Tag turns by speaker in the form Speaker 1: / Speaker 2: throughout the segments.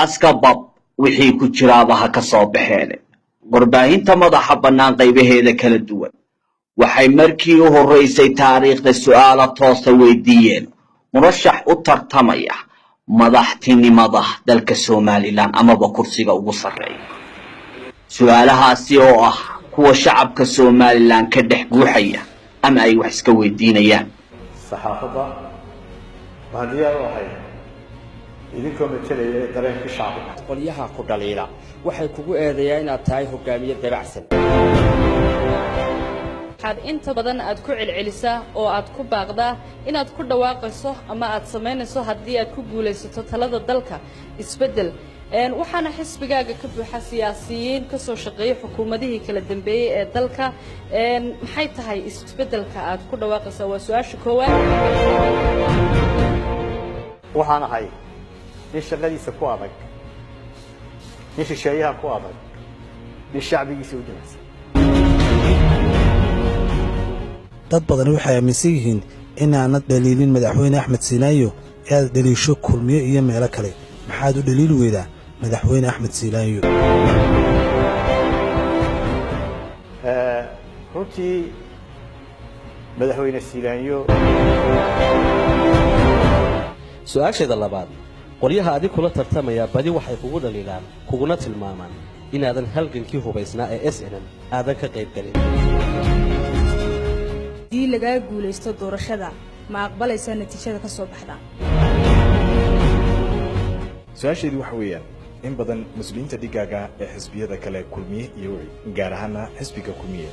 Speaker 1: Askabab wixii ku jiraaba ha ka soo baxeen. Warbaahinta madaxa bannaan qaybaheeda kala duwan waxay markii u horreysay taariikhda su'aalo toosa weydiiyeen murashax u tartamaya madaxtinimada dalka Somaliland amaba kursiga ugu sarreeya. Su'aalahaasi oo ah kuwa shacabka Somaliland ka dhex guuxaya ama ay wax iska weydiinayaan.
Speaker 2: Saxaafadda, waxaan diyaar u ahay idinkoo metelaya dareenkii shacbiga.
Speaker 3: Qolyaha ku dhaliila waxay kugu eedeeyaan inaad tahay hogaamiye dabacsan.
Speaker 4: Waxaad inta badan aad ku celcelisaa oo aad ku baaqdaa inaad ku dhawaaqayso ama aad samaynayso, haddii aad ku guulaysato talada dalka, isbeddel. Waxaana xisbigaaga ka buuxa siyaasiyiin ka soo shaqeeyay xukuumadihii kala dambeeyey ee dalka. Maxay tahay isbeddelka aad ku dhawaaqaysaa? Waa su-aasha koowaad.
Speaker 2: Waxaan ahay nin shaqadiisa ku adag, nin shisheeyaha ku adag, nin shacbigiisa u jilicsan.
Speaker 5: Dad badani waxay aaminsan yihiin inaanad dhaliilin Madaxweyne Axmed Siilaanyo ee aad dhaliisho Kulmiye iyo meelo kale. Maxaad u dhaliili weydaa Madaxweyne Axmed Siilaanyo?
Speaker 2: Runtii Madaxweyne Siilaanyo.
Speaker 6: Su-aasheeda labaad, qolyaha adig kula tartamaya badi waxay kugu dhaliilaan kuguna tilmaamaan inaadan halgankii hubaysnaa ee SNM aadan ka qayb gelin.
Speaker 7: Haddii lagaa guulaysto doorashada, ma aqbalaysaa natiijada ka soo baxda?
Speaker 8: Su-aasheedu waxa weeyaan, in badan mas-uuliyiinta dhigaaga ee xisbiyada kale, Kulmiye iyo Wici, gaar ahaana xisbiga Kulmiye,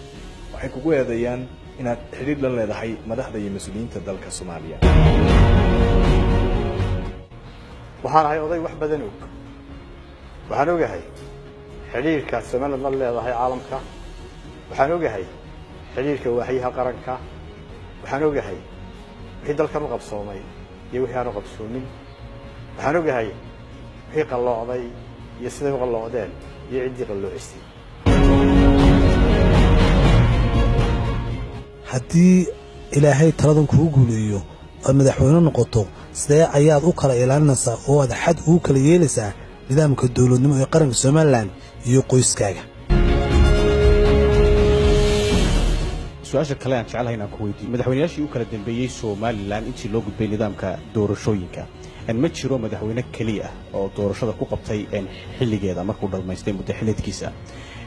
Speaker 8: waxay kugu eedeeyaan inaad xidhiidh la leedahay madaxda iyo mas-uuliyiinta dalka Soomaaliya.
Speaker 2: Waxaan ahay oday wax badan og. Waxaan ogahay xidhiirka Somaliland la leedahay caalamka, waxaan ogahay xidhiirka waaxyaha qaranka, waxaan ogahay wixii dalkan u qabsoomay iyo wixii aan u qabsoomin, waxaan ogahay wixii qalloocday iyo siday u qalloocdeen iyo ciddii qalloocisay.
Speaker 5: Haddii Ilaahay taladan kugu guuleeyo oad madaxweyne noqoto, sidee ayaad u kala ilaalinaysaa oo aad xad ugu kala yeelaysaa nidaamka dowladnimo ee qaranka Somaliland iyo qoyskaaga?
Speaker 9: Su-aasha kale aan jeclahay inaan ku weydiiyo, madaxweynayaashii u kala dambeeyey Somaliland intii loo gudbay nidaamka doorashooyinka, ma jiro madaxweyne keliya ah oo doorashada ku qabtay xilligeeda markuu dhammaystay muddo xileedkiisa.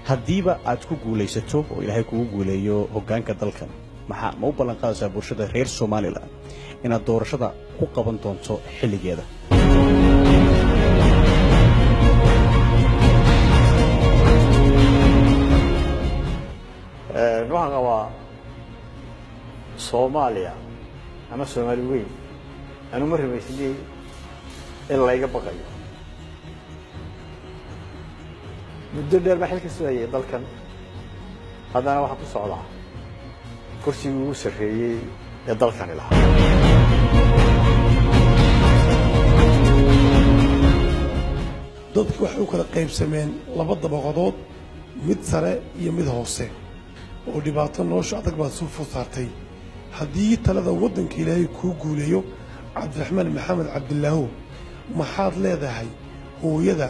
Speaker 9: Haddiiba aad ku guulaysato oo Ilaahay kugu guuleeyo hoggaanka dalkan, maxaa ma u ballan qaadaysaa bulshada reer Somaliland inaad doorashada ku qaban doonto xilligeeda?
Speaker 2: Waxaan qabaa Soomaaliya ama Soomaali weyn anu ma rumaysnay in layga baqayo. Muddo dheer baa xil ka soo hayay dalkan, haddana waxaa ku socdaa kursigii ugu sarreeyey ee dalkani lahaa.
Speaker 10: Dadku waxay u kala qaybsameen laba dabaqadood, mid sare iyo mid hoose, oo dhibaato nolosha adag baad soo food saartay. Haddii talada waddanka Ilaahay kuu guuleeyo, Cabdiraxmaan Maxamed Cabdilaahow, maxaad leedahay hooyada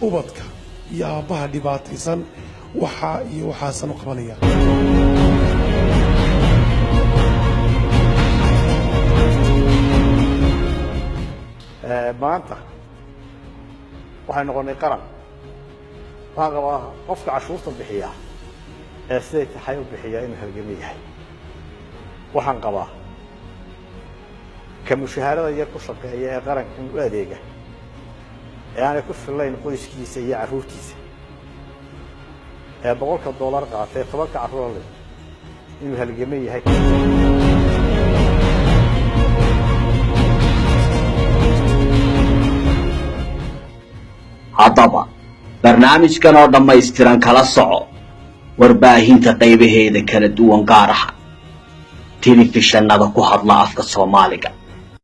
Speaker 10: ubadka iyo aabbaha dhibaataysan waxaa iyo waxaasan u qabanaya?
Speaker 2: Maanta waxay noqonnay qaran. Waxaan qabaa qofka cashuurta bixiya ee siday tahay u bixiyaa inuu halgamo yahay. Waxaan qabaa ka mushaharada yar ku shaqeeya ee qarankan u adeega ee aanay ku fillayn qoyskiisa iyo carruurtiisa ee $100 qaatay 10-ka carruura leh inuu halgamo yahay.
Speaker 1: Haddaba barnaamijkan oo dhammaystiran kala soco warbaahinta qaybaheeda kala duwan, gaar aha telefishanada ku hadla afka Soomaaliga.